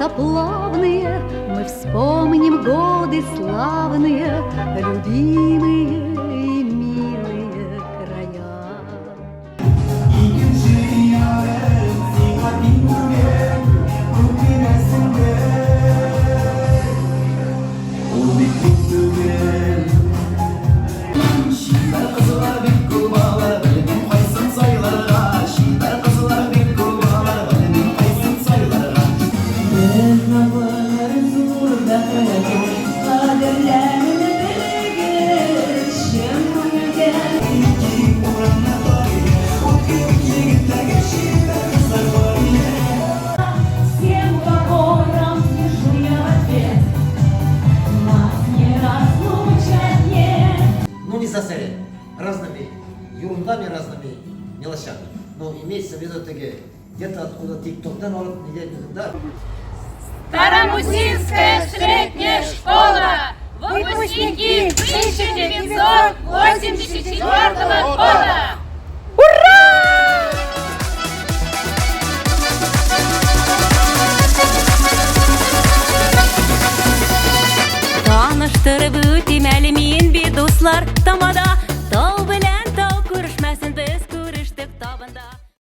Покатятся плавные, мы вспомним годы славные, любимые и милые края. Икенче ярым сиңа тиң түгел, үкенәсеңдер. Ул бит мин түгел. Чибәр кызлар бик күп алар, белмим кайсын сайларга. Чибәр кызлар бик күп алар, белмим кайсын сайларга. Без зур бәхет ул, кадерләрен белегез, чын күңелдән. Киң урамнар бар иде, ут кебек егетләргә чибәр кызлар бар иде. Всем уговорам скажу я в ответ, нас не разлучат, нет. Ну, не засорять разными ерундами, разными мелочами. Но имеется в виду таки, где-то откуда тиктоктан алып, нигә, да. Старомусинская средняя школа! Выпускники 1984 года! Ура! Таныштырып үтим әле мин бит, дуслар, тамада.